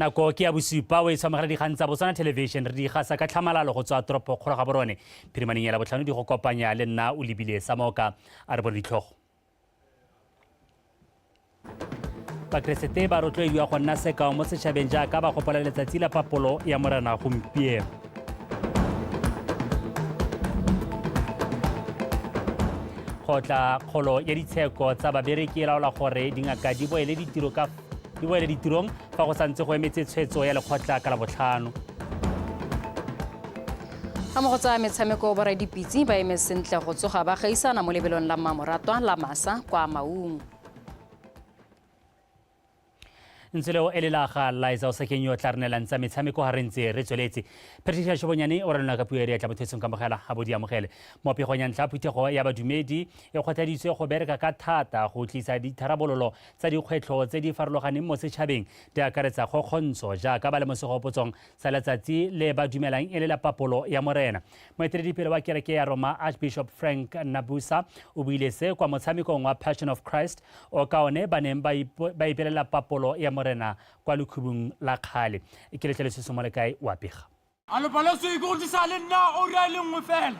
Nako ke ya bosupa o e tshwamogela dikgang tsa Botswana Television re di gasa ka tlhamalalo go tswa toropo kgolo ga borone. Phirimaneng ya Labotlhano di go kopanya le nna o lebile Samoka a re bone ditlhogo. Bakeresete ba rotloediwa go nna sekao mo setšhabeng jaaka ba gopola letsatsi la papolo ya Morena gompieno. Kgotla kgolo ya ditsheko tsa babereki e laola gore dingaka di boele ditiro ka di boele ditirong fa go santse go emetse tshwetso ya lekgotla ka Labotlhano. Ga mo go tsa metshameko, boradipitse ba eme sentle go tsoga ba gaisana mo lebelong la mmamoratwa la Masa kwa Maung. Ntse leo e le la ga Liza Osakeng yo tla re neelang tsa metshameko ga re ntse re tsweletse. Patricia Shobonyane o ranola ka puo e re tla bothetsong kamogela ga bo di amogele. Mo pegong ya ntlha, phuthego ya badumedi e kgothaditswe go bereka ka thata go tlisa ditharabololo tsa dikgwetlho tse di farologaneng mo setšhabeng, di akaretsa kgokgontsho jaaka ba le mo segopotsong sa letsatsi le ba dumelang e le la papolo ya Morena. Moeteledipele wa kereke ya Roma Archbishop Frank Nabusa o buile se kwa motshamekong wa Passion of Christ o ka one ba neng ba ipelela papolo ya Morena kwa lekhubung la kgale. Ke letleletswe Somolekae wa pega. A lo paletswe ke go disa le nna oura e le nngwe fela?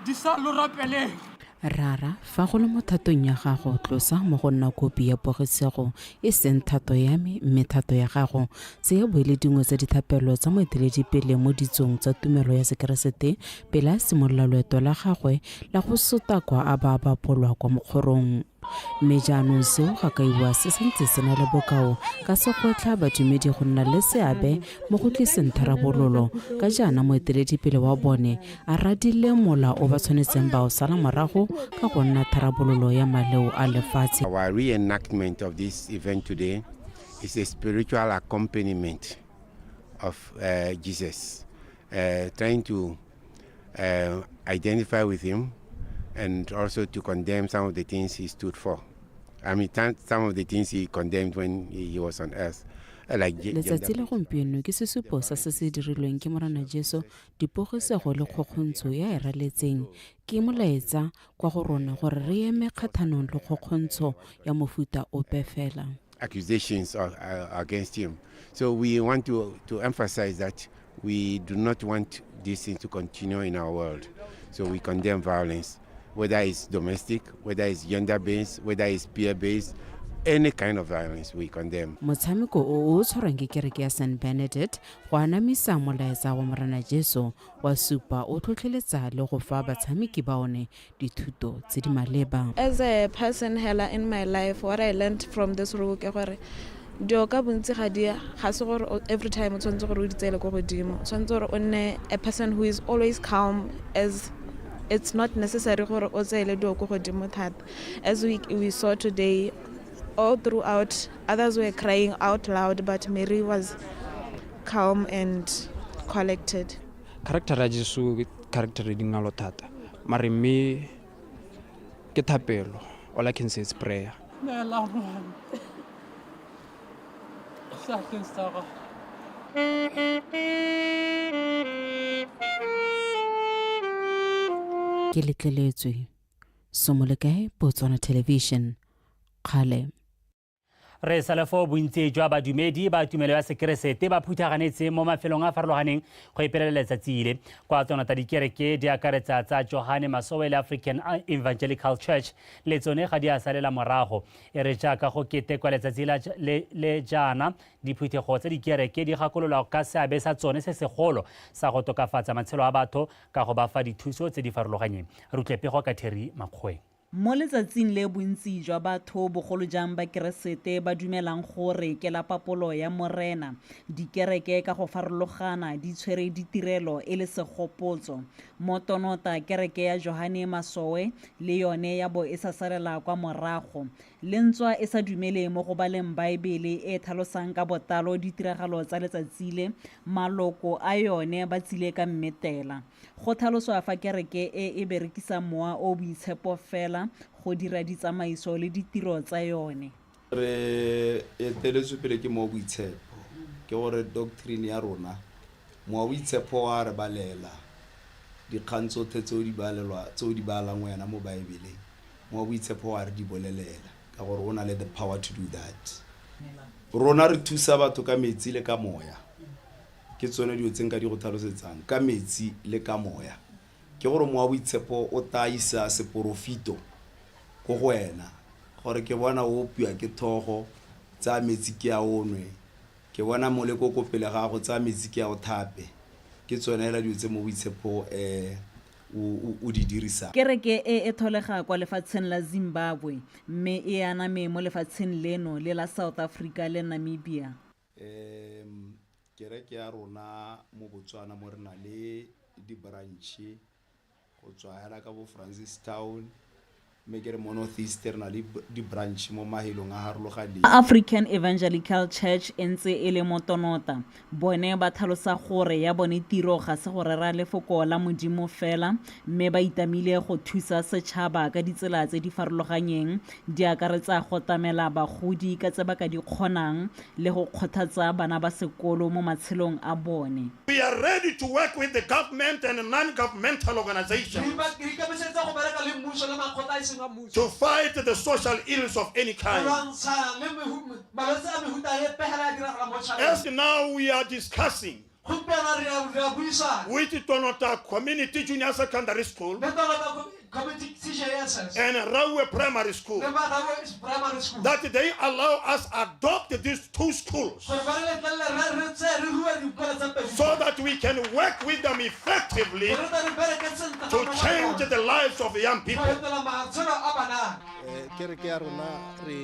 Disa lo rapeleng. Rara, fa go le mo thatong ya gago, tlosa mo go nna kopi ya pogisego, e seng thato ya me, mme thato ya gago. Tse ya bo e le dingwe tsa dithapelo tsa moeteledipele mo ditsong tsa tumelo ya Sekeresete pele a simolola loeto la gagwe la go sotakwa a ba a bapolwa kwa mokgorong. Mme jaanong seo ga kaiwa se santse se na le bokao ka se gwetlha badumedi go nna le seabe mo go tliseng tharabololo ka jaana moeteledipele wa bone a radile mola o ba tshwanetseng ba o sala morago ka go nna tharabololo ya maleo a lefatshe. Our reenactment of this event today is a spiritual accompaniment of Jesus, trying to identify with him and also to condemn some of the things he stood for. I mean, some of the things he condemned when he was on earth. Like Letsatsi la gompieno ke sesupo sa se se dirilweng ke Morena Jesu, dipogisego le kgokgontsho ya e raletseng. Ke molaetsa kwa go rona gore re eme kgathanong le kgokgontsho ya mofuta ope fela. Accusations against him. So we want to emphasize that we do not want these things to continue in our world. So we condemn violence, whether it's domestic, whether it's gender-based, whether it's peer-based, any kind of violence we condemn. Motshameko o o tshwarwang ke kereke ya St Benedict go anamisa molaetsa wa Morena Jesu wa supa o tlhotlheletsa le go fa batshameki ba one dithuto tse di maleba. As a person hela in my life, what I learned from this role ke gore dio ka bontsi ga di ga se gore every time o tshwanetse gore o di tseele ko godimo, o tshwanetse gore o nne a person who is always calm, as it's not necessary gore o tseele dio ko godimo thata. As we saw today, all throughout, others were crying out loud, but Mary was calm and collected. Character ya Jesu ke character e dingalo thata, mare mme ke thapelo. All I can say is prayer. Neela ngwana seatleng sa gago. Ke letleletswe Somolekae, Botswana Television, Kgale. Re sale foo bontsi jwa badumedi ba tumelo ya Sekeresete ba phuthaganetse mo mafelong a farologaneng go ipelela letsatsi le. Kwa tsona tsa dikereke di akaretsa tsa Johane Masowe le African Evangelical Church le tsone ga di a salela morago. E re jaaka go ketekwa letsatsi le jaana, diphuthego tsa dikereke di gakololwa ka seabe sa tsone se segolo sa go tokafatsa matshelo a batho ka go ba fa dithuso tse di farologanyeng. Re utlwe pego ka Terry Makgoeng. Mo letsatsing le bontsi jwa batho, bogolo jang Bakeresete, ba dumelang gore ke la papolo ya Morena, dikereke ka go farologana di tshwere ditirelo e le segopotso. Mo Tonota, kereke ya Johane Masowe le yone ya bo e sa salela kwa morago. Le ntswa e sa dumele mo go baleng Baebele e e tlhalosang ka bottalo ditiragalo tsa letsatsi le, maloko a yone ba tsile ka mmetela. Go tlhaloswa fa kereke e e berekisa mowa o o boitshepo fela go dira ditsamaiso le ditiro tsa yone. Re eteletswe pele ke Mowa o Boitshepo, ke gore doctrine ya rona, Mowa o Boitshepo wa re balela dikgang tsothe tse o di balelwa, tse o di balang wena mo Baebeleng, Mowa o Boitshepo wa re di bolelela, ka gore o na le the power to do that. Rona re thusa batho ka metsi le ka moya. Ke tsone dilo tse nka di go tlhalosetsang, ka metsi le ka moya. Ke gore Mowa Boitshepo o tlaa isa seporofito ko go wena, gore ke bona o opiwa ke thogo, tsaya metsi ke a o nwe. Ke bona moleko ko pele ga gago, tsaya metsi ke a o thape. Ke tsone hela dilo tse Mowa Boitshepo o di dirisang. Kereke e e tholega kwa lefatsheng la Zimbabwe mme e aname mo lefatsheng leno le la South Africa le Namibia. Kereke ya rona mo Botswana mo re na le di-branch go tswa hela ka bo Francistown, mme ke re mo North East re na le di-branch mo mahelong a harologaneng. African Evangelical Church e ntse e le mo Tonota. Bone ba tlhalosa gore ya bone tiro ga se go rera lefoko la Modimo fela mme ba itamile go thusa setšhaba ka ditsela tse di farologanyeng di akaretsa go tlamela bagodi ka tse ba ka di kgonang le go kgothatsa bana ba sekolo mo matshelong a bone. We are ready to work with the government and non-governmental organizations Re ikemiseditse go bereka le mmuso le makgotla a e seng a mmuso to fight the social ills of any go kind. lwantsha le malwetse a mehuta epe hela a diragalang mo tšhabeng. As now we are discussing Gompieno re a re a buisana with Tonota Community Junior Secondary School le Tonota Community CJSS and Rawe Primary School le ba Rawe Primary School that they allow us adopt these two schools gore ba re letlelele re re tseye re rue dikolo tse pedi so that we can work with them effectively gore re tle re bereke sentle to ga mmogo le change bona the lives of young go people. fetola matshelo a banana. Kereke ya rona re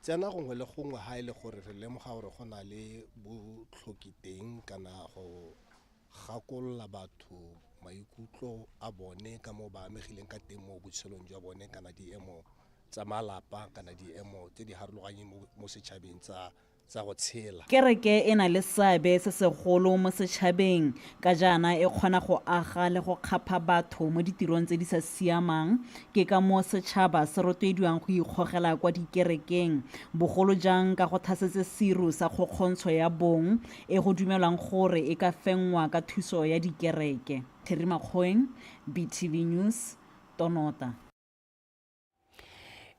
tsena gongwe le gongwe ha e le gore re lemoga gore go na le botlhoki teng kana go gakolola batho maikutlo a bone ka moo ba amegileng ka teng mo botshelong jwa bone kana diemo tsa malapa kana diemo tse di harologanyeng mo setšhabeng tsa tsa go tshela. Kereke e na le seabe se segolo mo setšhabeng ka jaana e kgona go aga le go kgapha batho mo ditirong tse di sa siamang. Ke ka moo setšhaba se rotloediwang go ikgogela kwa dikerekeng, bogolo jang ka go thasetse seru sa kgokgontsho ya bong e go dumelwang gore e ka fenngwa ka thuso ya dikereke. Terry Makgoeng, BTV News, Tonota.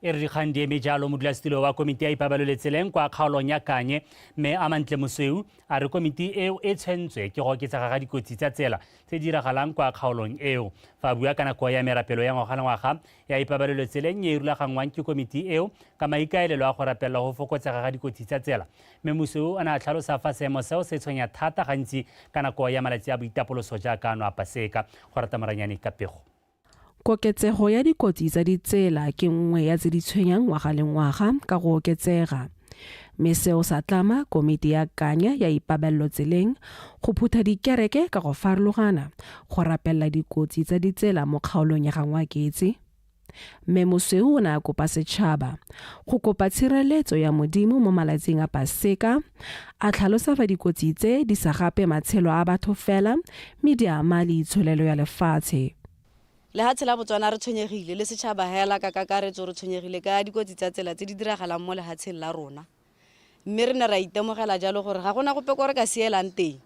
E re dikgang di eme jalo, modulasetilo wa komiti ya ipabalelo tseleng kwa kgaolong ya Kanye, mme Amantle Mosweu, a re komiti eo e tshwentswe ke go oketsega ga dikotsi tsa tsela tse di diragalang kwa kgaolong eo. Fa a bua ka nako ya merapelo ya ngwaga le ngwaga ya ipabalelo tseleng e e rulaganngwang ke komiti eo ka maikaelelo a go rapelela go fokotsega ga dikotsi tsa tsela, mme Mosweu o ne a tlhalosa fa seemo seo se tshwenya thata gantsi ka nako ya malatsi a boitapoloso jaaka ano a Paseka. Go rata Moranyane ka pego. Koketsego ya dikotsi tsa ditsela ke nngwe ya tse di tshwenyang ngwaga le ngwaga ka go oketsega. Mme seo sa tlama komiti ya Kanye ya ipabello tseleng go phutha dikereke ka go farologana go rapelela dikotsi tsa ditsela mo kgaolong ya Gangwaketse. Mme Mosweu o ne a kopa setšhaba go kopa tshireletso ya Modimo mo malatsing a Paseka, a tlhalosa fa dikotsi tse di sa gape matshelo a batho fela mme di ama le itsholelo ya lefatshe. Lehatshe la Botswana re tshwenyegile le setšhaba hela ka kakaretso re tshwenyegile ka dikotsi tsa tsela tse di diragalang mo lehatsheng la rona. Mme re ne ra itemogela jalo gore ga gona gope ko re ka sielang teng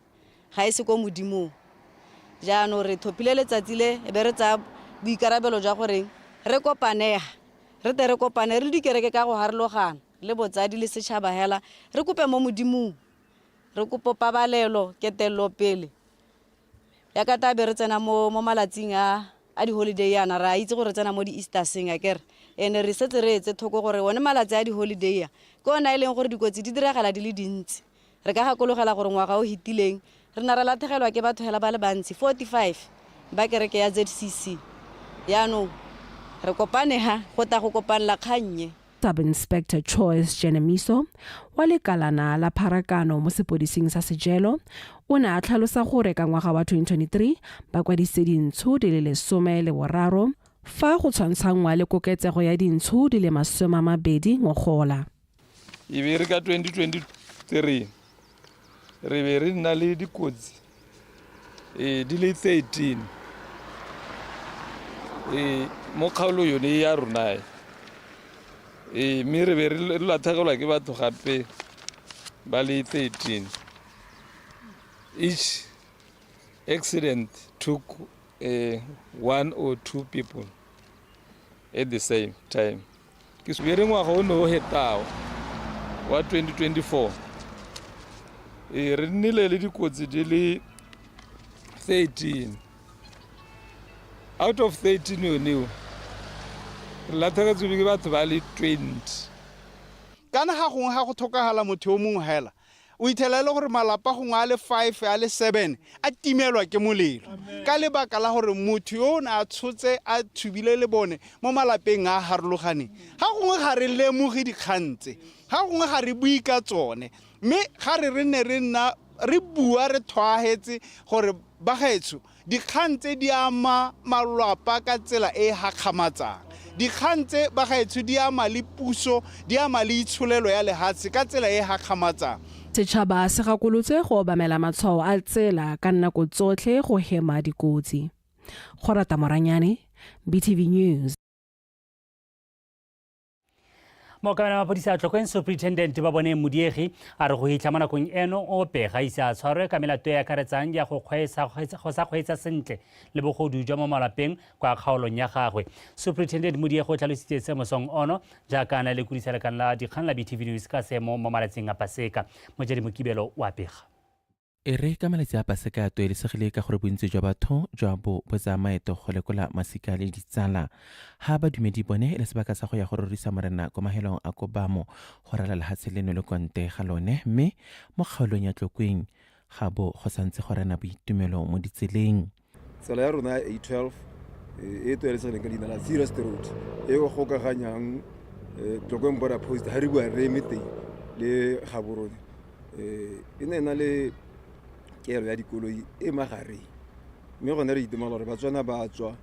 ga e se ko Modimong. Jaanong re thopile letsatsi le e be re tsaya boikarabelo jwa goreng re kopanega, re tle re kopane re le dikereke ka go harologana le botsadi le setšhaba hela re kope mo Modimong, re kopo pabalelo, ketelelopele. Ya ka tla be re tsena mo mo malatsing a a di-holiday yana re a itse gore re tsena mo di-easterseng akere ene re setse re etse thoko gore one malatsi a di-holiday a ke one a e leng gore dikotsi di diragala di le dintsi. Re ka gakologela gore ngwaga o hitileng re na ra latlhegelwa ke batho hela ba le bantsi 45 ba kereke ya ZCC. Yaanong re kopane ha go tla go kopanela kgang e. Sub-Inspector Choice Jenemiso wa lekalana la pharakano mo sepodising sa Sejelo o ne a tlhalosa gore ka ngwaga wa 2023 ba kwadisitse dintsho di le 13 fa go tshwantshanngwa le koketsego ya dintsho di le 20 ngogola. E be re ka 2023 re be re nna le dikotsi di le 13 mo kgaolong yone ya rona e, mme re be re latlhegelwa ke batho gape ba le 13. Each accident took one or two people at the same time. Ke be re ngwaga o ne o hetago wa 2024 ee re nnile le dikotsi di le 13 out of 13 yone eo re latlhegetswe ke batho ba le 20. Kana ga gongwe ga go tlhokagala motho yo mongwe hela, o ithela e le gore malapa gongwe a le 5 a le 7 a timelwa ke molelo ka lebaka la gore motho yo o ne a tshotse a thubile le bone mo malapeng a a harologaneng. Ga gongwe ga re lemoge dikgang tse, ga gongwe ga re bue ka tsone, mme ga re re ne re nna re bua re tlhoahetse gore bagaetsho Dikgang tse di ama malwapa ka tsela e e gakgamatsang. Dikgang tse, bagaetsho, di ama le puso, di ama le itsholelo ya lehatshe ka tsela e e gakgamatsang. Setšhaba se gakolotswe go obamela matshwao a tsela ka nako tsotlhe go hema dikotsi. Gorata Moranyane, BTV News. Mookamela mapodisi a Tlokweng Superintendent ba bone Modiegi a re go hitlha mo nakong eno ope ga ise a tshwarwe ka melato e akaretsang ya go kgweetsa go sa kgweetsa sentle le bogodu jwa mo malapeng kwa kgaolong ya gagwe. Superintendent Modiegi o tlhalositse se mosong ono jaaka a na le kodisa lekang la dikgang la BTV News ka seemo mo malatsing a Paseka. Mojadi Mokibelo o a pega. E re ka malatsi a Paseka a tlwaelesegile ka gore bontsi jwa batho jwa bo bo tsaya maeto go lekola masika le ditsala, ha badumedi bone e le sebaka sa go ya go rorisa Morena kwa mahelong a kobamo go ralala lehatshe leno le konte ga lone, mme mo kgaolong ya Tlokweng ga bo go santse go rena boitumelo mo ditseleng. Tsela ya rona ya A12 e e tlwaelesegileng ka leina la Zeerust Road e e gokaganyang Tlokweng Border Post ga re bua re eme teng le Gaborone e ne e na le kelo ya dikoloi e magareng, mme gone re itemogela gore Batswana ba tswa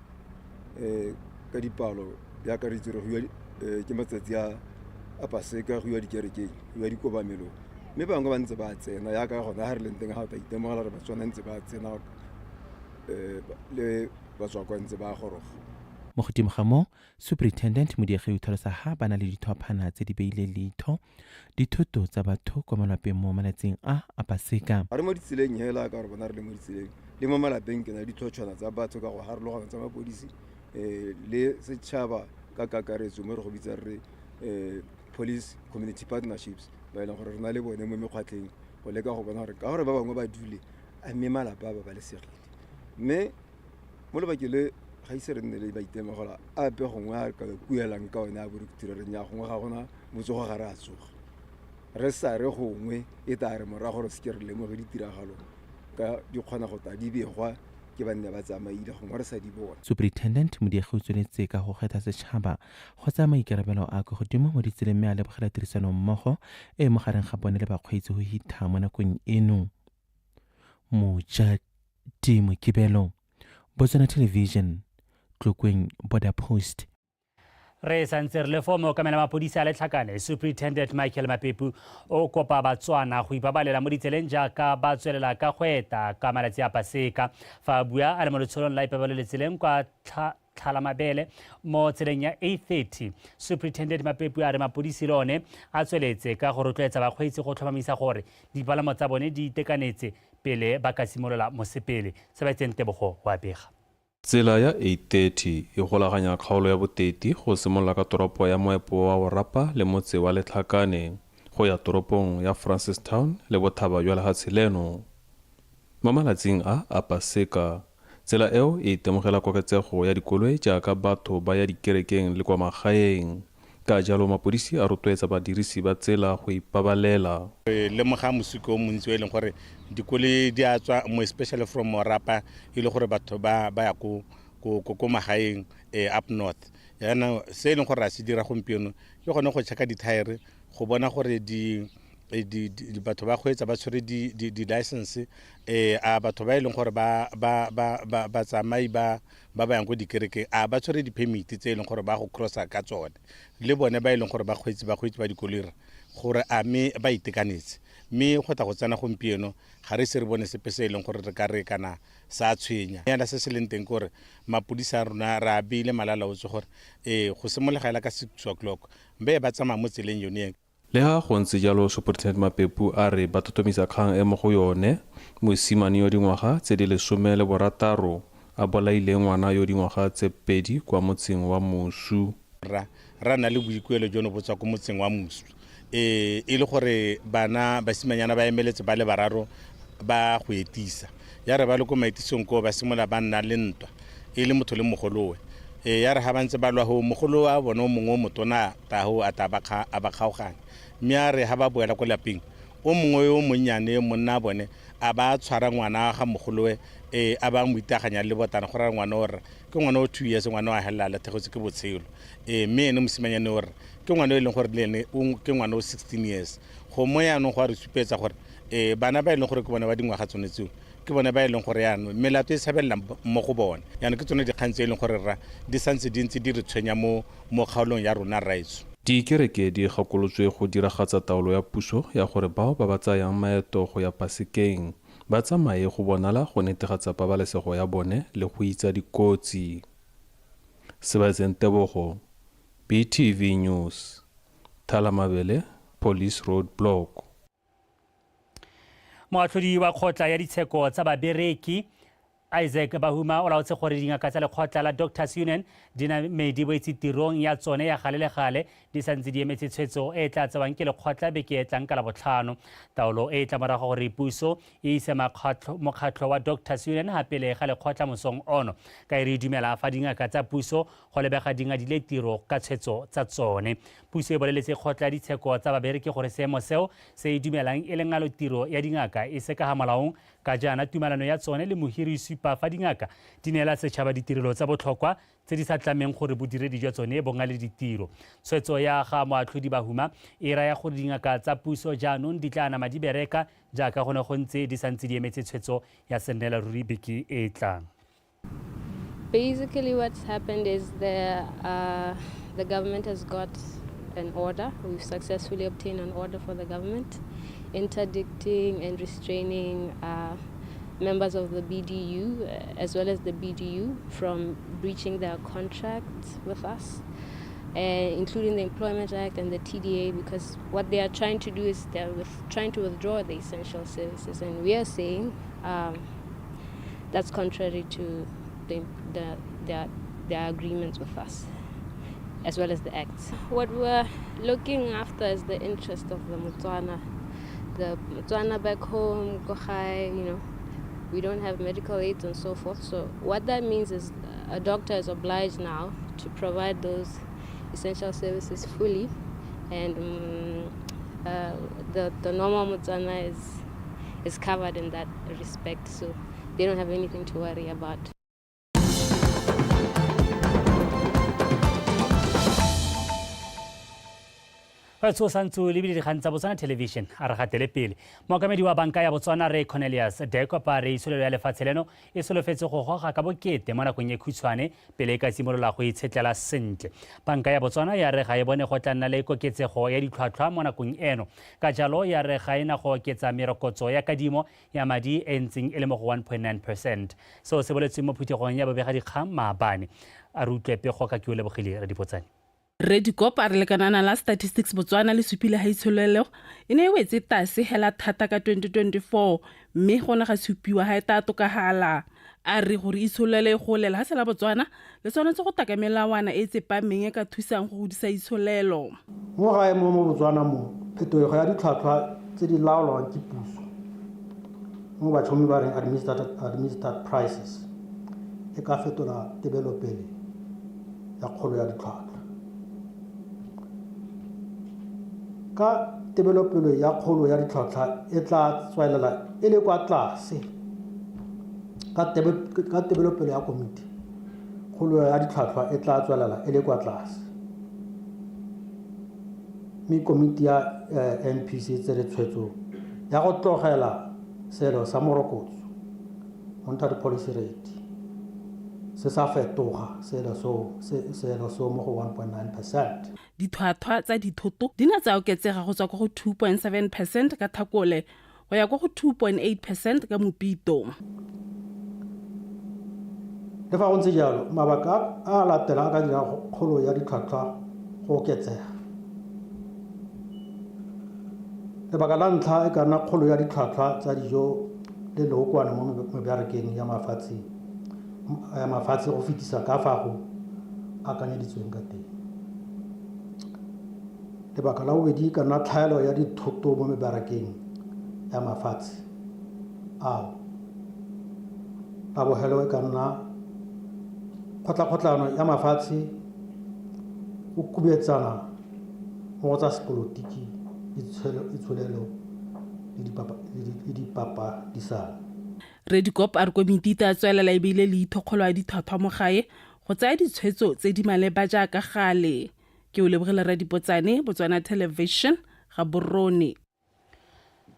ka dipalo jaaka re itse gore ke matsatsi a Paseka go iwa dikerekeng, go iwa dikobamelong, mme bangwe ba ntse ba tsena jaaka gone ga re leng teng ga o tla itemogela gore Batswana ntse ba tsena le batswakwa ntse ba goroga. Mo godimo ga moo, Superintendent Modiegi o tlhalosa ha ba na le dithophana tse di beileng leitho dithoto tsa batho kwa malwapeng mo malatsing a a Paseka. Ga re mo ditseleng hela ka gore bona re le mo ditseleng le mo malapeng ke na le ditlhotshwana tsa batho ka go harologana tsa mapodisi le setšhaba ka kakaretso mo re go bitsa re police community partnerships ba e leng gore re na le bone mo mekgwatlheng go leka go bona gore ka gore ba bangwe ba dule a mme malapa a babalesegile. Mme mo lebakeng le ga ise re nne le maitemogelo ape gongwe a ka kuelang ka one a borukutiro re nya gongwe ga gona motsogo ga re a tsoga re sa re gongwe e tla re morago re seke re lemoge ditiragalo ka di kgona go tla di begwa ke ba nne ba tsamaile gongwe re sa di bona. Superintendent Modiegi o tsweletse ka go kgetha setšhaba go tsaya maikarabelo a kwa godimo mo ditseleng mme a lebogela tirisanommogo e e mo gareng ga bone le bakgweetsi go hitha mo nakong eno. Mojadi Mokibelo, Botswana Television, Tlokweng Border Post. Re santse re le fo mookamela mapodisi a Letlhakane, Superintendent Michael Mapepu o kopa Batswana go ipabalela mo ditseleng jaaka ba tswelela ka go eta ka malatsi a Paseka. Fa a bua a le mo letsholong la ipabalelo tseleng kwa Tlhalamabele mo tseleng ya A30, Superintendent Mapepu a re mapodisi le one a tsweletse ka go rotloetsa bakgweetsi go tlhomamisa gore dipalamo tsa bone di itekanetse pele ba ka simolola mosepele. Sebetseng Tebogo wa bega. Tsela ya A30 e golaganya kgaolo ya Boteti go simolola ka toropo ya moepo wa Orapa le motse wa Letlhakane go ya toropong ya Francistown le bothaba jwa lehatshe leno. Mo malatsing a a Paseka, tsela eo e itemogela koketsego ya dikoloi jaaka batho ba ya dikerekeng le kwa magaeng. Ka jalo mapodisi a rotloetsa badirisi ba tsela go ipabalela. Re lemoga mosiko o montsi o e leng gore dikoloi di a tswa mo especially from Morapa e le gore batho ba ba ya ko ko ko magaeng up north. Jaanong se e leng gore ra se dira gompieno ke gone go checka dithaere go bona gore di batho ba kgweetsa ba tshwere di-license a batho ba e leng gore batsamai ba ba ba yang ko dikerekeng a ba tshwere di-permit tse e leng gore ba go crossa ka tsone, le bone ba e leng gore bakgweetsi ba dikoloi gore a mme ba itekanetse. Mme go tla go tsena gompieno ga re ise re bone sepe se e leng gore re ka re kana sa tshwenya. Yana se se leng teng ke gore mapodisa a rona re a beile malalaotse gore go simologa ka 6 o'clock mme ba tsamaya mo tseleng yone. Le ha go ntse jalo, Superintendent Mapepu a re ba totomisa kgang e mo go yone mosimane yo dingwaga tse di 16 a bolaile ngwana yo dingwaga tse 2 kwa motseng wa Mosu. Ra nna le boikuelo jono bo tswa ko motseng wa Mosu. E le gore bana basimanyana ba emeletse ba le bararo ba go etisa. Ya re ba le ko maetisong koo ba simolola ba nna le ntwa e le motho le mogolowe. Ya re ga ba ntse ba lwa go mogolo wa bone o mongwe o motona taho a ta ba kgaoganya. Mme a re ga ba boela ko lapeng o mongwe yo monnyane monna a bone a ba tshwara ngwana ga mogolowe, a ba mo itaganya le botana go raya ngwana o rra ke ngwana o 2 years, ngwana o a helela a latlhegetswe ke botshelo. Mme ene mosimanyane o rra ke ngwana o e leng gore le ene ke ngwana o 16 years. Go mo yaanong go a re supetsa gore bana ba e leng gore ke bone ba dingwaga tsone tseo ke bone ba e leng gore yaanong melato e tshabelela mo go bone. Yaanong ke tsone dikgang tse e leng gore rra di santse di ntse di re tshwenya mo kgaolong ya rona rraetsho. Dikereke di gakolotswe go diragatsa taolo ya puso ya gore bao ba ba tsayang maeto go ya Pasekeng ba tsamaye go bonala go netefatsa pabalesego ya bone le go itsa dikotsi. Sebatseng Tebogo, BTV News, Thalamabele, Police Road Block. Moatlhodi wa kgotla ya ditsheko tsa babereki Isaac Bahuma o laotse gore dingaka tsa lekgotla la Doctors Union di name di boetse tirong ya tsone ya gale le gale di santse di emetse tshwetso e tla tsewang ke lekgotla beke e tlang ka Labotlhano. Taolo e tla morago gore puso e ise mokgatlho wa Doctors Union ga pele ga lekgotla mosong ono, ka e re dumela fa dingaka tsa puso go lebega di ngadile tiro ka tshwetso tsa tsone. Puso e boleletse kgotla ya ditsheko tsa babereki gore seemo seo se e dumelang e le ngalo tiro ya dingaka e se ka ga molaong, ka jaana tumalano ya tsone le mohiri e supa fa dingaka di neela setšhaba ditirelo tsa botlhokwa tse di sa tlameng gore bodiredi jwa tsone bo ngale ditiro. Tshwetso ya ga moatlhodi Bahuma e raya gore dingaka tsa puso jaanong di tla nama di bereka jaaka go ne go ntse di santse di emetse tshwetso ya sennela ruri beke e e tlang. Basically what's happened is the government has got an order. We've successfully obtained an order for the government interdicting and restraining members of the BDU as well as the BDU from breaching their contracts with us, including the Employment Act and the TDA, because what they are trying to do is they're trying to withdraw the essential services, and we are saying that's contrary to their agreements with us, as well as the acts. What we're looking after is the interest of the Motswana. The Motswana back home, ko gae, we don't have medical aids and so forth. So what that means is a doctor is obliged now to provide those essential services fully, and the normal Motswana is covered in that respect, so they don't have anything to worry about. Batho sa ntse le bile dikgang tsa Botswana Television a re gatele pele. Mookamedi wa banka ya Botswana re Cornelius Dekopa re itsholelo ya lefatshe leno e solofetse go goga ka bokete mo nakong e khutshwane pele e ka simolola go itshetlela sentle. Banka ya Botswana ya re ga e bone go tla nna le koketsego ya ditlhwatlhwa mo nakong eno. Ka jalo ya re ga e na go oketsa merokotso ya kadimo ya madi e ntseng e le mo go 1.9%. Seo se boletswe mo phuthegong ya bobegadikgang maabane. A re utlwe pego ka ke o lebogile Radipotsane. Redikop a re lekanana la Statistics Botswana le supile ga itsholelo e ne e wetse tlase hela thata ka 2024, mme go ne ga supiwa ga e tla tokagala. A re gore itsholelo e gole lehatshe la Botswana le tshwanetse go taka melawana e tsepameng e ka thusang go godisa itsholelo. Mo gae mo mo Botswana mo, phetogo ya ditlhwatlhwa tse di laolwang ke puso mo batlhomi ba reng administered prices e ka fetola tebelopele ya kgolo ya ditlhwatlhwa. Ka tebelopele ya kgolo ya ditlhwatlhwa e tla tswelela e le kwa tlase ka tebelopele ya komiti, kgolo ya ditlhwatlhwa e tla tswelela e le kwa tlase. Mme komiti ya MPC e tsere tshwetso ya go tlogela seelo sa morokotso, monetary policy rate, se sa fetoga seelo seo mo go 1.9%. Ditlhwatlhwa tsa dithoto di ne tsa oketsega go tswa kwa go 2.7% ka Tlhakole go ya kwa go 2.8% ka Mopito. Le fa go ntse jalo, mabaka a latelang a ka dira kgolo ya ditlhwatlhwa go oketsega. Lebaka la ntlha e ka nna kgolo ya ditlhwatlhwa tsa dijo le leokwane mo mebarakeng ya mafatshe go fetisa ka fa go akanyeditsweng ka teng. Lebaka la bobedi e ka nna tlhaelo ya dithoto mo mebarakeng ya mafatshe ao. La bogelo e ka nna kgotlakgotlano ya mafatshe, go kubetsana mo go tsa sepolotiki, itsholelo le dipapadisano. Redikop a re komiti e tla tswelela e beile leitho kgolo ya ditlhwatlhwa mo gae go tsaya ditshwetso tse di maleba jaaka gale. Ke o lebogile Radipotsane, Botswana Television, Gaborone.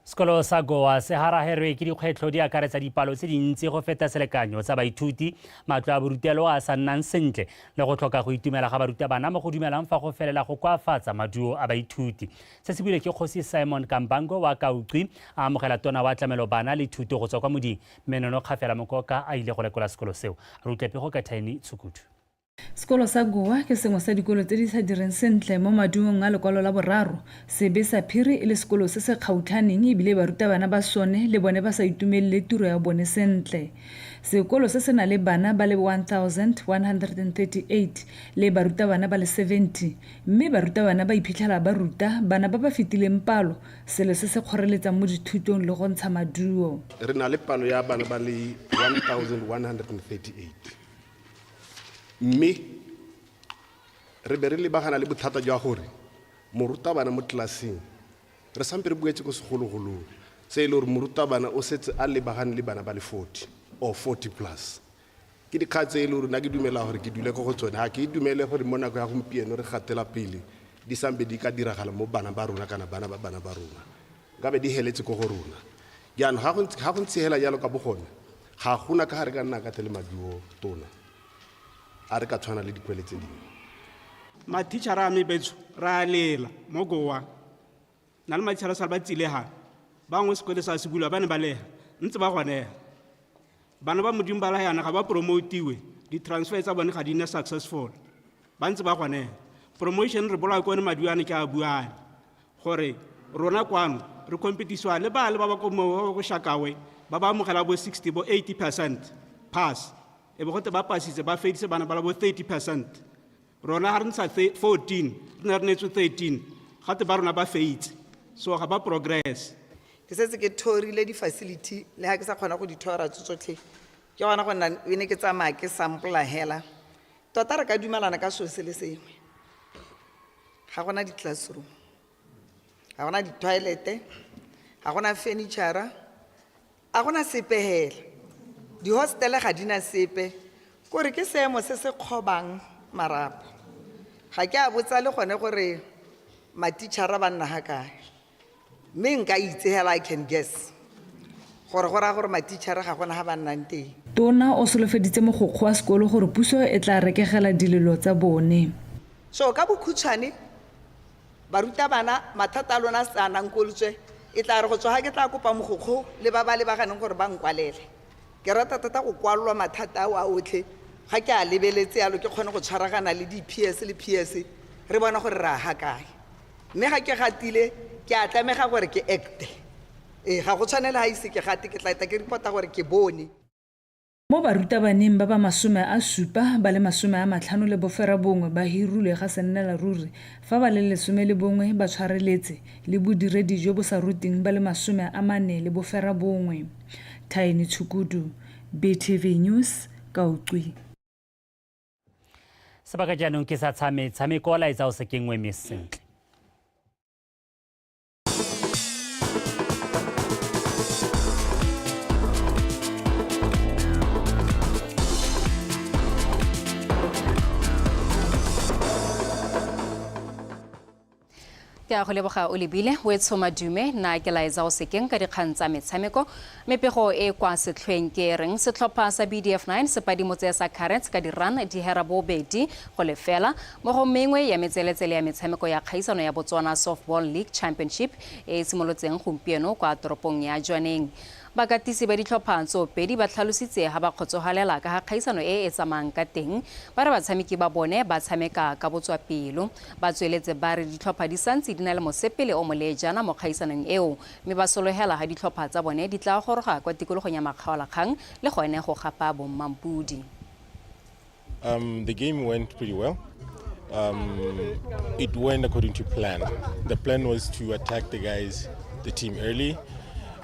Sekolo sa Goa se haraherwe ke dikgwetlho di akaretsa dipalo tse dintsi go feta selekanyo tsa baithuti, matlo a borutelo a sa nnang sentle le go tlhoka go itumela ga barutabana mo go dumelang fa go felela go koafatsa maduo a baithuti. Se se buile ke Kgosi Simon Kambango wa Kauqwi a amogela tona wa tlamelo bana le thuto go tswa kwa moding mme Nono Kgafela Mokoka a ile go lekola sekolo seo. Re utlwe pego ka Tiny Tshukudu. Sekolo sa Goa ke sengwe sa dikolo tse di sa direng sentle mo maduong a lekwalo la boraro. Sebe sa phiri e le sekolo se se kgautlhaneng ebile barutabana ba sone le bone ba sa itumelele tiro ya bone sentle. Sekolo se se na le bana ba le 1138 le barutabana ba le 70 mme barutabana ba iphitlhela ba ruta bana ba ba fetileng palo, selo se se kgoreletsang mo dithutong le go ntsha maduo. Re na le palo ya bana ba le 1138. Mme re be re lebagana le bothata jwa gore morutabana mo tlelaseng, re sampe re boetse ko segologolong se e le gore morutabana o setse a lebagane le bana ba le 40 or 40 plus. Ke dikgang tse e le gore nna ke dumela gore ke dule ko go tsone, ga ke dumele gore mo nako ya gompieno re gatela pele di sampe di ka diragala mo bana ba rona kana bana ba bana ba rona, nkabe di heletse ko go rona. Jaanong ga go ntse hela jalo ka bogone, ga gona ka ga re ka nna ka tle le maduo tona a re ka tshwana le dikwele tse dingwe. Mathichara a me betsho re a lela mo Goa. Na le mathichara sa ba tsile ha bangwe sekole sa se bulwa ba ne ba leha ntse ba goneha. Bana ba Modimo ba la yana ga ba promotiwe, di-transfer tsa bone ga di nne successful, ba ntse ba goneha. Promotion re bolaya ke one maduo a ne ke a buang gore rona kwano re competisiwa le ba le ba ba ko mo, ba ba ko Shakawe ba ba amogela bo 60 bo 80% pass, e be gote ba pasitse ba fedise bana ba la bo 30%. Rona ga re ntsha 14, re ne re neetswe 13, gate ba rona ba feitse, so ga ba progress. Ke setse ke thorile di-facility le ga ke sa kgona go di thora tso tsotlhe, ke gona go nna e ne ke tsamaya ke sampola hela. Tota re ka dumelana ka selo se le sengwe, ga gona di-classroom, ga gona di-toilet-e, ga gona furniture-a, a gona sepe hela. Di-hostel ga di na sepe, kore ke seemo se se kgobang marapo. Ga ke a botsa le gone gore matitšhara ba nna ga kae, mme nka itse hela, I can guess gore go raya gore matitšhara ga gona ga ba nnang teng. Tona o solofeditse mogokgo wa sekolo gore puso e tla rekegela dilelo tsa bone. So ka bokhutshwane, barutabana, mathata a lona a setse a nankolotswe, e tla re go tswa ga ke tla kopa mogokgo le ba ba lebaganeng gore ba nkwalele. Ke rata thata go kwalolwa mathata ao a otlhe, ga ke a lebeletse yalo ke kgone go tshwaragana le di-P S le P S, re bone gore re a ga kae. Mme ga ke gatile, ke a tlamega gore ke acte. Ee, ga go tshwane le ga ise ke gate, ke tla eta ke reporta gore ke bone. Mo barutabaneng ba ba 70 ba le 59 ba hirilwe ga sennela ruri, fa ba le 11 ba tshwareletse, le bodiredi jo bo sa ruteng ba le 49. Tiny Tshukudu, BTV News, Kauqwi. Sebaka jaanong ke sa tshameko laetsa o se kengwe mme sentle. Ke a go leboga o lebile o e tshoma dume nna ke laetsa o sekeng ka dikgang tsa metshameko. Mepego e kwa setlhoeng ke e reng setlhopha sa BDF9 se padimotse sa Carrots ka di-run di hera bobedi go lefela mo go mengwe ya metseletsele ya metshameko ya kgaisano ya Botswana Softball League Championship e e simolotseng gompieno kwa toropong ya Jwaneng. Bakatisi ba ditlhopha tsoopedi ba tlhalositse ha ba kgotsohalela ka ga kgaisano e e tsamayang ka teng, ba re batshameki ba bone ba tshameka ka botswapelo. Ba tsweletse ba re ditlhopha di santse di na le mosepele o moleejana mo kgaisanong eo, mme ba sologela ha ditlhopha tsa bone di tla goroga kwa tikologong ya makgaolakgang le gone go gapa bommampodi. The game went pretty well. It went according to plan. The plan was to attack the guys, the team early.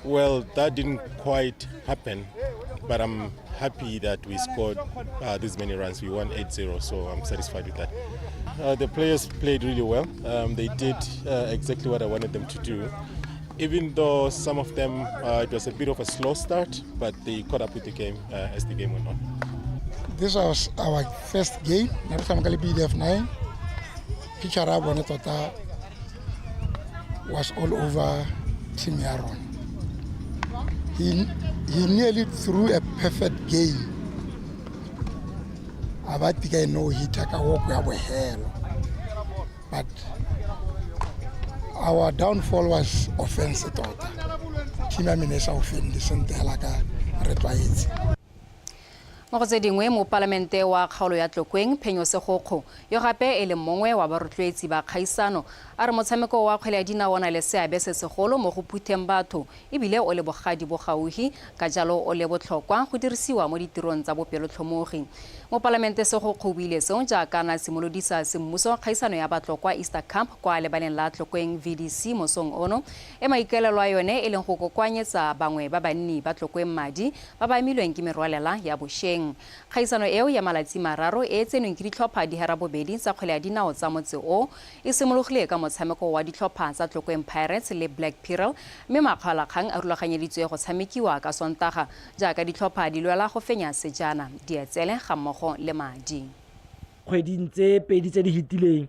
Well, that didn't quite happen, but I'm happy that we scored this many runs. We won 8-0, so I'm satisfied with that. The players played really well. They did exactly what I wanted them to do. Even though some of them, it was a bit of a slow start, but they caught up with the game as the game went on. This was our first game, ne re tshameka le BDF 9. Pitcher ya bone tota was all over team ya rona. He nearly threw a perfect game. A ba tika e no hitter ka walk ya bohelo. But our downfall was offense tota. Team ya mene e sa offende sentle hela ka re tlwaetse. Mo go tse dingwe, mopalamente wa kgaolo ya Tlokweng, Phenyo Segokgo, yo gape e leng mongwe wa barotloetsi ba kgaisano, a re motshameko wa kgwele ya dinao o na le seabe se segolo mo go phutheng batho ebile o le bogadi bo gaufi, ka jalo o le botlhokwa go dirisiwa mo ditirong tsa bopelotlhomogi. Mopalamente Segokgo o buile seo jaaka na simolodisa semmuso kgaisano ya Batlokwa Easter Cup kwa lebaleng la Tlokweng VDC mosong ono, e maikaelelo a yone e leng go kokoanyetsa bangwe ba banni ba Tlokweng madi ba ba amilweng ke merwalela ya bošeng. Kgaisano eo ya malatsi mararo e e tsenweng ke ditlhopha di herabobedi tsa kgwele ya dinao tsa motse o e simologile ka motshameko wa ditlhopha tsa Tlokweng Pirates le Black Peril, mme makgaolakgang a rulaganyeditswe go tshamekiwa ka Sontaga jaaka ditlhopha di lwela go fenya sejana, dietsele ga mmogo le madi. Kgweding tse pedi tse di fetileng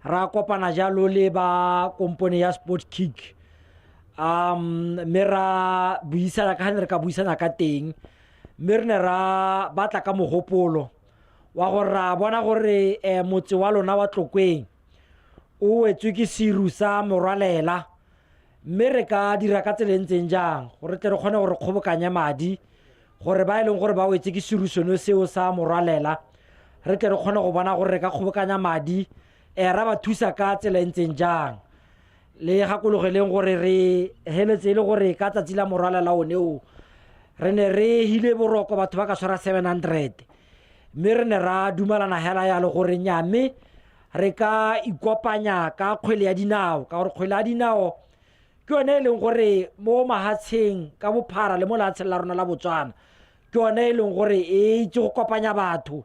ra kopana jalo le ba kompone ya Sport Kick, mme ra buisana ka ga ne re ka buisana ka teng, mme re ne ra batla ka mogopolo wa gore ra bona gore motse wa lona wa Tlokweng o wetswe ke seru sa morwalela, mme re ka dira ka tsela e ntseng jang gore tle re kgone gore kgobokanye madi gore ba e leng gore ba wetse ke seru sone seo sa morwalela, re tle re kgone go bona gore re ka kgobokanya madi, ra ba thusa ka tsela e ntseng jang. Le gakologeleng gore re heletse e le gore ka tsatsi la morwalela one o re ne re hile boroko batho ba ka tshwara 700, mme re ne ra dumalana hela yalo gore nnyaa, mme re ka ikopanya ka kgwele ya dinao, ka gore kgwele ya dinao ke yone e leng gore mo mahatsheng ka bophara le mo lehatsheng la rona la Botswana ke yone e leng gore e itse go kopanya batho,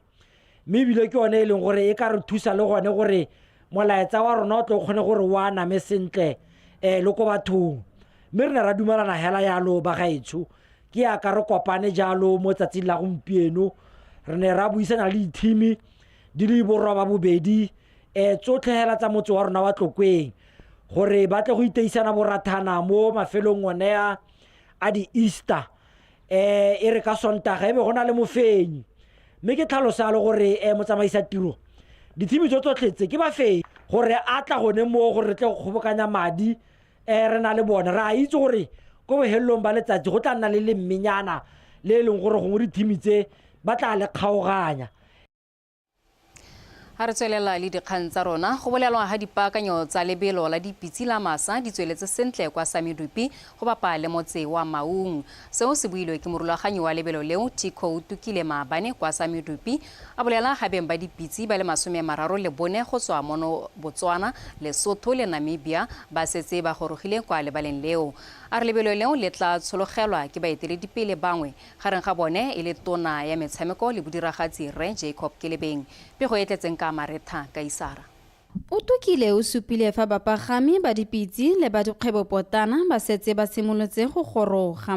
mme ebile ke yone e leng gore e ka re thusa le gone gore molaetsa wa rona o tlo kgone gore o aname sentle le ko bathong. Mme re ne ra dumalana hela yalo bagaetsho, ke yaka re kopane jalo mo tsatsing la gompieno, re ne ra buisana le dithimi di le boroba bobedi, tsotlhe hela tsa motse wa rona wa Tlokweng gore ba tle go iteisana borathana mo mafelong one a di-Easter, e re ka Sontaga e be go na le mofenyi. Mme ke tlhalosa le gore motsamaisa tiro dithimi tso tsotlhe tse ke bafenyi gore a tla gone moo gore re tle go kgobokanya madi, re na le bone. Re a itse gore ko bohelelong ba letsatsi go tla nna le lemmenyana le e leng gore gongwe dithimi tse ba tla le kgaoganya. Ha re tswelela le dikgang tsa rona, go bolelwa ha dipaakanyo tsa lebelo la dipitse la masa di tsweletse sentle kwa Samidupi go bapa le motse wa Maung. Seo se builwe ke morulaganyi wa lebelo leo Thiko Tukile maabane kwa Samidupi, a bolela ga beng ba dipitse ba le 34 go tswa mono Botswana, Lesotho le Namibia ba setse ba gorogile kwa lebaleng leo. A re lebelo leo le tla tshologelwa ke baeteledipele bangwe, gareng ga bone e le tona ya metshameko le bodiragatsi Rre Jacob Kelebeng. Pego e tletseng ka Maretha Kaisara. O Tukile o supile fa bapagami ba dipitse le ba dikgwebopotana ba setse ba simolotse go goroga.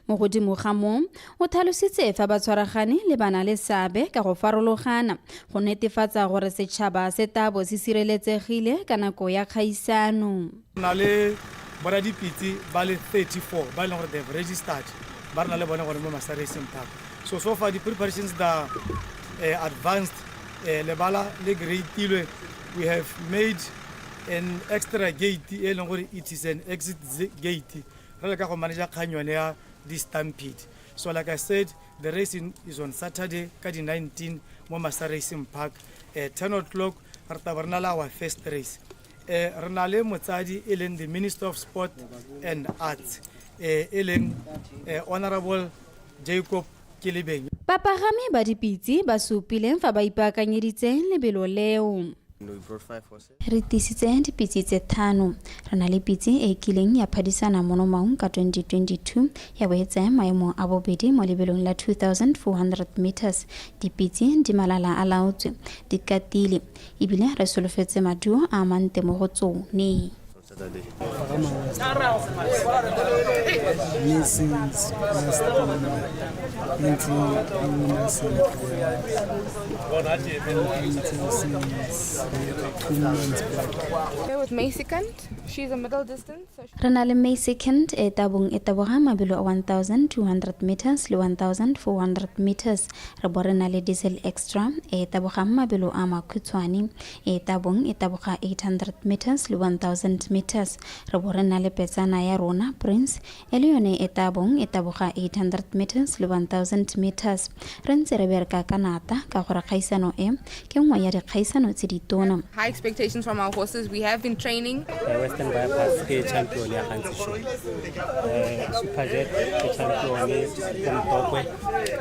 Mo godimo ga moo, o tlhalositse fa ba tshwaragane le bana le seabe ka go farologana go netefatsa gore setšhaba se tabo se sireletsegile ka nako ya kgaisano. Na le boradipitse ba le 34 ba e leng gore they have registered, ba re na le bone gone mo Masa Racing Park. So far the preparations are advanced. Lebala le greitilwe. We have made an extra gate e leng gore it is an exit gate. Re leka go manage kgang yone ya di stampede. So like I said, the racing is on Saturday ka di 19 mo Masa Racing Park. 10 o'clock re tla be re na le our first race. Re na le motsadi e leng the Minister of Sport and Arts, e leng Honorable Jacob Kelebeng. Bapagami ba dipitse ba supileng fa ba ipaakanyeditse lebelo leo. Re tisitse dipitse tse thano. Re na le pitse e kileng ya phadisana mono Maung ka 2022 ya bo e tsaya maemo a bobedi mo lebelong la 2400 meters. Dipitse di malala a laotswe, di katile ebile re solofetse maduo a mante mo go tsone. Saturday. Mme since last ntse nna sentle since 2 months back. With May Second, she's a middle distance. So Re na le May Second e tabong e taboga mabelo a 1200 meters le 1400 meters. Re bo re na le Diesel Extra e tabogang mabelo a makhutshwane e tabong e taboga 800 meters le 1000 meters. Re bo re na le petsana ya rona Prince e le yone e tabong e taboga 800 meters le 1000 meters. Re ntse re bereka ka nata ka gore kgaisano e ke nngwe ya dikgaisano tse ditona. High expectations from our horses. We have been training. Western Bypass ke champion ya gantsi show. Superjet ke champion ko Mtokwe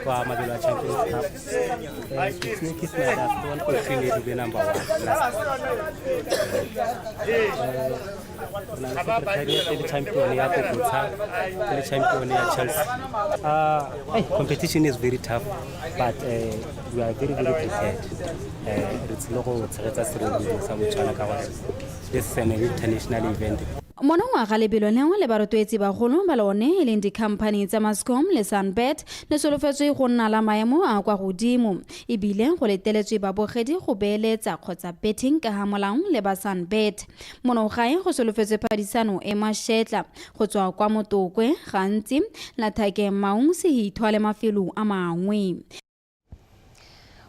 kwa mabelo a Champions Cup. Snake is my last one continue to be number one last. Na le Secretariat le champion ya Kokotsha le champion ya Chelsea. Hey, competition is very tough, but we are very very prepared. Re tsile go tshegetsa serodumo sa Botswana ka gore this is an international event. Monongwaga lebelo lengwe le barotloetsi bagolo ba lone e leng dikhamphani tsa Mascom le Sunbet le solofetswe go nna la maemo a kwa godimo ebile go leteletswe babogedi go beeletsa kgotsa betting ka ga molaong le ba Sunbet. Monogae go solofetswe phadisano e mašetla go tswa kwa Motokwe, Gantsi, Lathakeng, Maung, Sehithwa le mafelo a mangwe.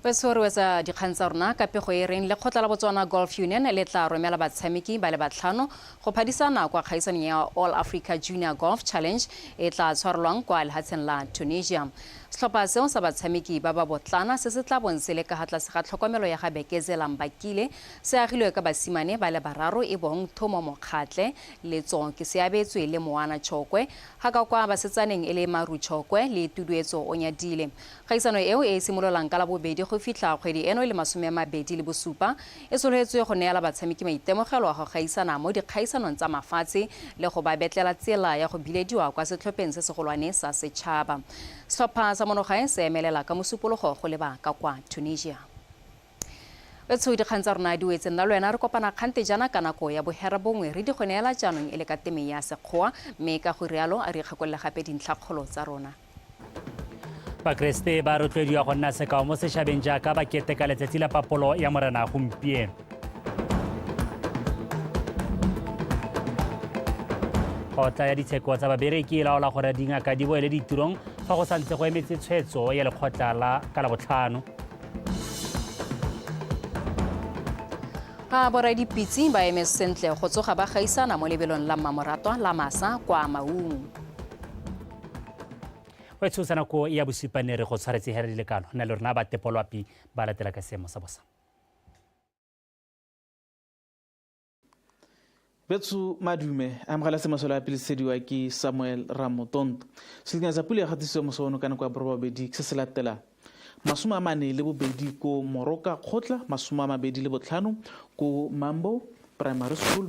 Weso re wetsa dikgang tsa rona ka pego e reng lekgotla la Botswana Golf Union le tla romela batshameki ba le batlhano go phadisana kwa kgaisanong ya All Africa Junior Golf Challenge e tla tshwarelwang kwa lehatsheng la Tunisia. Setlhopha seo sa batshameki ba ba botlana se se tla bong se le ka ga tlase ga tlhokomelo ya ga Bekezela Mbakile se agilwe ka basimane ba le bararo e bong Thomo Mokgatle, Letso ke Seabetswe le Moana Chokwe, ga ka kwa basetsaneng e le Maru Chokwe le Tuduetso Onyadile. Kgaisano eo e e simololang ka Labobedi go fitlha kgwedi eno e le 27 e solofetswe go neela batshameki maitemogelo a go gaisana mo dikgaisanong tsa mafatshe le go ba betlela tsela ya go bilediwa kwa setlhopheng se segolwane sa setšhaba. Setlhopha sa monogae se emelela ka Mosupologo go leba ka kwa Tunisia. Betsho, dikgang tsa rona di wetse. Nna le wena re kopana kgante jaana ka nako ya 9:30 re di go neela jaanong e le ka teme ya Sekgowa, mme ka go rialo a re ikgakolole gape dintlhakgolo tsa rona. Bakeresete ba rotloediwa go nna sekao mo setšhabeng jaaka ba keteka letsatsi la papolo ya Morena gompieno. Kgotla ya ditsheko tsa babereki e laola gore dingaka di boele ditirong fa go santse go emetse tshwetso ya lekgotla la ka Labotlhano. A boradipitse ba eme sentle go tsoga ba gaisana mo lebelong la mmamoratwa la masa kwa Maung. Go e tshosa nako ya bosupane re go tshwaretse here dilekano nna le rona ba tepolwapi ba latela ka seemo sa bosa. Betsu madume, amogela semasolo a pilisediwa ke Samuel Ramotonto. Selekanya sa pula ya gatisiwa moso ono ka nako ya 8:30 se se latelang: 42 ko Moroka Kgotla, 25 ko Mambo Primary School.